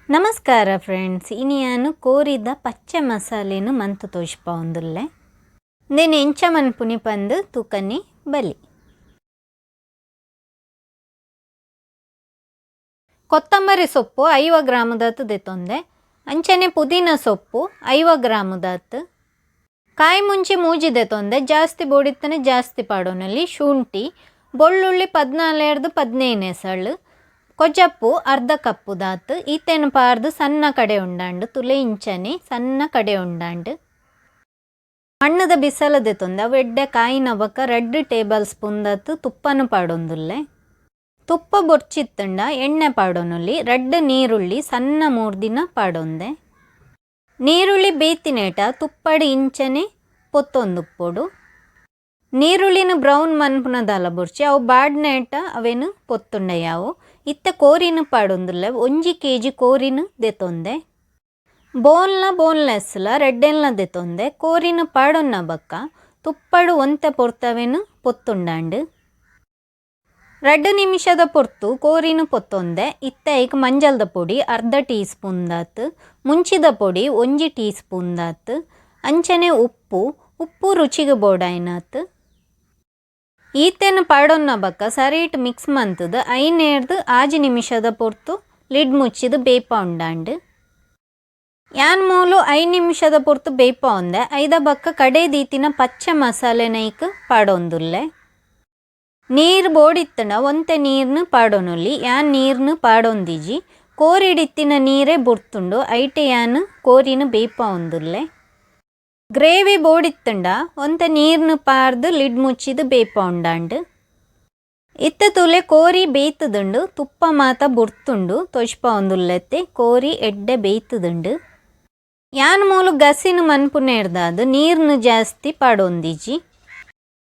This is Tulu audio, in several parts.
ನಮಸ್ಕಾರ ಫ್ರೆಂಡ್ಸ್, ಇನಿಯಾನು ಕೋರಿದ ಪಚ್ಚೆ ಮಸಾಲೆನು ಮಂತು ತೋಜ್ಪಾವೊಂದುಲ್ಲೆ. ಇಂದೆನ್ ಎಂಚ ಮನ್ಪುನಿ ಪಂದ್ ತೂಕನೆ ಬಲಿ. ಕೊತ್ತಂಬರಿ ಸೊಪ್ಪು 50 ಗ್ರಾಮದಾತ್ ದೆತೊಂದೆ. ಅಂಚನೆ ಪುದೀನ ಸೊಪ್ಪು 50 ಗ್ರಾಮದಾತ್. ಕಾಯಿ ಮುಂಚಿ 3 ದೆತೊಂದೆ, ಜಾಸ್ತಿ ಬೋಡಿತ್ತನೆ ಜಾಸ್ತಿ ಪಾಡೊನೊಲಿ. ಶುಂಠಿ ಬೊಳ್ಳುಳ್ಳಿ 14 15 ಎಸಳು. ಕೊಜಪು ಅರ್ಧ ಕಪ್ಪು ದಾತ್. ಈತೆನ್ ಪಾರ್ದು ಸಣ್ಣ ಕಡೆ ಉಂಡಾಂಡು ತುಲೆ ಇಂಚನೆ ಸಣ್ಣ ಕಡೆ ಉಂಡಾಂಡು. ಮಣ್ಣದ ಬಿಸಲ ದೆತೊಂದೆ, ಅವು ಎಡ್ಡೆ ಕಾಯಿನ ಬೊಕ್ಕ 2 ಟೇಬಲ್ ಸ್ಪೂನ್ ದಾತ್ ತುಪ್ಪನು ಪಾಡೊಂದುಲ್ಲೆ. ತುಪ್ಪ ಬೊರ್ಚಿತ್ತುಂಡ ಎಣ್ಣೆ ಪಾಡೊನೊಲಿ. 2 ನೀರುಳ್ಳಿ ಸಣ್ಣ ಮೂರ್ದಿನ ಪಾಡೊಂದೆ. ನೀರುಳ್ಳಿ ಬೇತಿನೇಟ ತುಪ್ಪಡು ಇಂಚನೆ ಪೊತ್ತೊಂದುಪ್ಪೊಡು. ನೀರುಳ್ಳಿನ ಬ್ರೌನ್ ಮನ್ಪುನದಾಲ ಬೊರ್ಚಿ, ಅವು ಬಾಡ್ನೇಟ ಅವೇನು ಪೊತ್ತುಂಡ ಯಾವು. ಇತ್ತೆ ಕೋರಿನ ಪಾಡೊಂದುಲ್ಲೆ. 1 ಕೆಜಿ ಕೋರಿನ ದೆತೊಂದೆ. ಬೋನ್ಲ ಬೋನ್ಲೆಸ್ಲ ರೆಡ್ಡೆನ್ಲ ದೆತೊಂದೆ. ಕೋರಿನ ಪಾಡೊನ್ನ ಬೊಕ್ಕ ತುಪ್ಪಡು ಒಂತೆ ಪೊರ್ತವೇನು ಪೊತ್ತುಂಡಾಂಡು. 2 ನಿಮಿಷದ ಪೊರ್ತು ಕೋರಿನ ಪೊತ್ತೊಂದೆ. ಇತ್ತೆ ಐಕ್ ಮಂಜಲ್ದ ಪೊಡಿ ಅರ್ಧ ಟೀ ಸ್ಪೂನ್ ದಾತ್, ಮುಂಚಿದ ಪೊಡಿ 1 ಟೀ ಸ್ಪೂನ್ ದಾತ್, ಅಂಚನೆ ಉಪ್ಪು ಉಪ್ಪು ರುಚಿಗೆ ಬೋಡಾಯ್ನಾತ್. ಈತೆನ್ ಪಾಡೊನ್ನ ಬೊಕ್ಕ ಸರಿಟ್ ಮಿಕ್ಸ್ ಮಂತುದು 5 6 ನಿಮಿಷದ ಪೊರ್ತು ಲಿಡ್ ಮುಚ್ಚಿದು ಬೇಪ ಉಂಡಾಂಡು. ಯಾನ್ ಮೂಲು 5 ನಿಮಿಷದ ಪೊರ್ತು ಬೇಪ ಉಂದೆ. ಐದ ಬೊಕ್ಕ ಕಡೆ ದೀತಿನ ಪಚ್ಚೆ ಮಸಾಲೆ ನೈಕ್ ಪಾಡೊಂದುಲ್ಲೆ. ನೀರು ಬೋಡಿತ್ತಂಡ ಒಂತೆ ನೀರ್ನು ಪಾಡೊನೊಲಿ. ಯಾನ್ ನೀರ್ನು ಪಾಡೊಂದಿಜಿ. ಕೋರಿಡಿತ್ತಿನ ನೀರೇ ಬುಡ್ತುಂಡು. ಐಟೆ ಯಾನ್ ಕೋರಿನ ಬೇಪ ಉಂದುಲ್ಲೆ. ಗ್ರೇವಿ ಬೋಡಿತ್ತಂಡ ಒಂತೆ ನೀರ್ನು ಪಾರ್ದು ಲಿಡ್ ಮುಚ್ಚಿದು ಬೇಪ ಉಂಡಾಂಡು. ಇತ್ತೆ ತೂಲೆ ಕೋರಿ ಬೇಯ್ತದುಂಡು, ತುಪ್ಪ ಮಾತ ಬುಡ್ತುಂಡು. ತೊಜ್ಪ ಉಂದುಲ್ಲೆತ್ತೆ ಕೋರಿ ಎಡ್ಡೆ ಬೇಯ್ತದುಂಡು. ಯಾನ್ ಮೂಲು ಗಸಿನ ಮನ್ಪುನೇರ್ದಾದ್ ನೀರ್ನು ಜಾಸ್ತಿ ಪಾಡೊಂದಿಜಿ.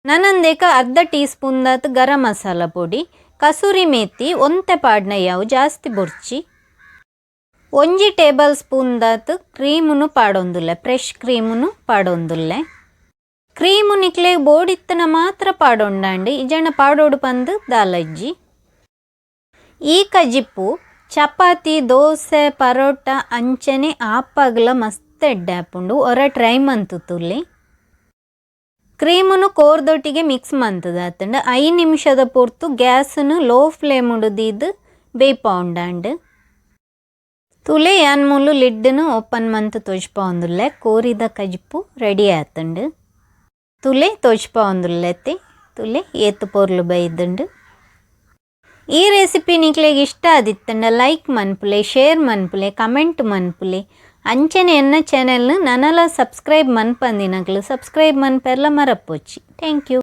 ನನಂದೇಕ ಅರ್ಧ ಟೀ ಸ್ಪೂನ್ ದಾತ್ ಗರಂ ಮಸಾಲ ಪೊಡಿ, ಕಸೂರಿ ಮೇತಿ ಒಂತೆ ಪಾಡ್ನ ಯಾವು, ಜಾಸ್ತಿ ಬೊರ್ಚಿ. 1 ಟೇಬಲ್ ಸ್ಪೂನ್ ದಾತ್ ಕ್ರೀಮುನು ಪಾಡೊಂದುಲ್ಲೆ, ಫ್ರೆಶ್ ಕ್ರೀಮುನು ಪಾಡೊಂದುಲ್ಲೆ. ಕ್ರೀಮು ನಿಕ್ಲೆ ಬೋಡಿತ್ತನ ಮಾತ್ರ ಪಾಡೊಂಡಾಂಡು, ಇಜನ ಪಾಡೋಡು ಪಂದು ದಾಲಜ್ಜಿ. ಈ ಕಜಿಪ್ಪು ಚಪಾತಿ, ದೋಸೆ, ಪರೋಟ ಅಂಚನೆ ಆಪಗ್ಲ ಮಸ್ತ್ ಎಡ್ಡೆ ಆಪುಂಡು. ಒರ ಟ್ರೈ ಮಂತು ತುಲಿ. ಕ್ರೀಮುನು ಕೋರ್ದೊಟ್ಟಿಗೆ ಮಿಕ್ಸ್ ಮಂತುದಾತುಂಡು. 5 ನಿಮಿಷದ ಪೊರ್ತು ಗ್ಯಾಸ್ನು ಲೋ ಫ್ಲೇಮ್ ದೀದ್ ಬೇಯ್ಪ ಉಂಡಾಂಡು. ತುಲೆ ಯಾನ್ ಮೂಲು ಲಿಡ್ನು ಓಪನ್ ಮಂತ್ ತೋಜ್ಪಾವೊಂದುಲ್ಲೆ. ಕೋರಿದ ಕಜಿಪು ರೆಡಿ ಆತುಂಡು. ತುಲೆ ತೋಜ್ಪಾವೊಂದುಲ್ಲೆತ್ತೆ, ತುಲೆ ಏತ್ ಪೊರ್ಲು ಬೈದುಂಡು. ಈ ರೆಸಿಪಿ ನಿಕ್ಲೆಗ್ ಇಷ್ಟ ಆದಿತ್ತಂಡ ಲೈಕ್ ಮನ್ಪುಲೆ, ಶೇರ್ ಮನ್ಪುಲೆ, ಕಮೆಂಟ್ ಮನ್ಪುಲೆ. ಅಂಚನೆ ಎನ್ನ ಚಾನೆಲ್ನು ನನಲ ಸಬ್ಸ್ಕ್ರೈಬ್ ಮನ್ಪಂದಿನಕ್ಲು ಸಬ್ಸ್ಕ್ರೈಬ್ ಮನ್ಪೆರ್ಲ ಮರಪೊಚ್ಚಿ. Thank you.